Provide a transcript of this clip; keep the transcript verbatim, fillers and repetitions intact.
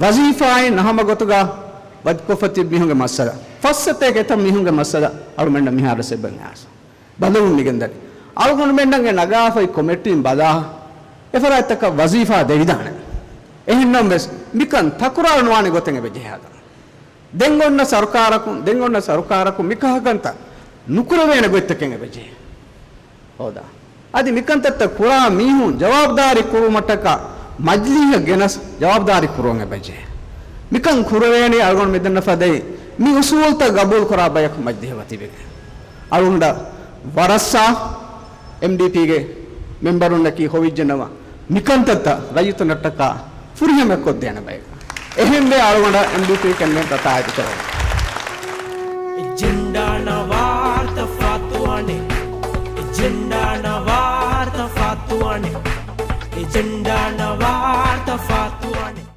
ވަޒީފާއިން ހަމަ ގޮތުގަ ވަދިކޮށްފަ ތިބި މީހުންގެ މައްސަލަ، ފައްސަތޭކަ އެތައް މީހުންގެ މައްސަލަ އަޅުމެންނަށް މިހާރު ސެބަން އާސަ ބަލަމުން މިގެންދަނީ. އަޅުގަނޑުމެންނަށް އެ ނަގާފައި ކޮމެޓީން ބަލާ، އެފަރާތްތަކަށް ވަޒީފާ ދެވިދާނެ. އެހެންނަމަވެސް، މިކަން ތަކުރާރު ނުވާނެ ގޮތެއް އެބަޖެހޭ ހަދަން. ދެން އޮންނަ ސަރުކާރަކުން، ދެން އޮންނަ ސަރުކާރަކުން މިކަހަލަ ކަންތައް ނުކުރެވޭނެ ގޮތްތަކެއް އެބަޖެހޭ ހޯދާ. އަދި މިކަންތައްތައް ކުރާ މީހުން ޖަވާބުދާރީ ކުރުވުމަށްޓަކާ މަޖިލީހަށް ގެނަސް ޖަވާބުދާރީ ކުރުވަން އެބަޖެހޭ. މިކަން ކުރެވޭނީ އަޅުގަނޑު މިދަންނަ ފަދައިން މި އުސޫލުތައް ގަބޫލު ކުރާ ބަޔަކު މަޖިލީހަށް ވަތިވެގެން. އަޅުގަނޑަށް ވަރަށް ސާފު އެމްޑީޕީގެ މެމްބަރުންނަކީ ހޮވިއްޖެނަމަ، މިކަންތައްތައް ރައްޔިތުންނަށްޓަކާ ފުރިހަމައަށް ކޮށްދޭނެ ބަޔަކަށް. އެހެންވެ އަޅުގަނޑަށް އެމްޑީޕީ ކެންޑިޑޭޓް ތައް ތާއީދު ކުރެވޭ. އެޖެންޑާ ނަވާރަ ތަފާތުވާނެ. އެޖެންޑާ ނަވާރަ ތަފާތުވާނެ. އެޖެންޑާ ނަވާރަ ތަފާތު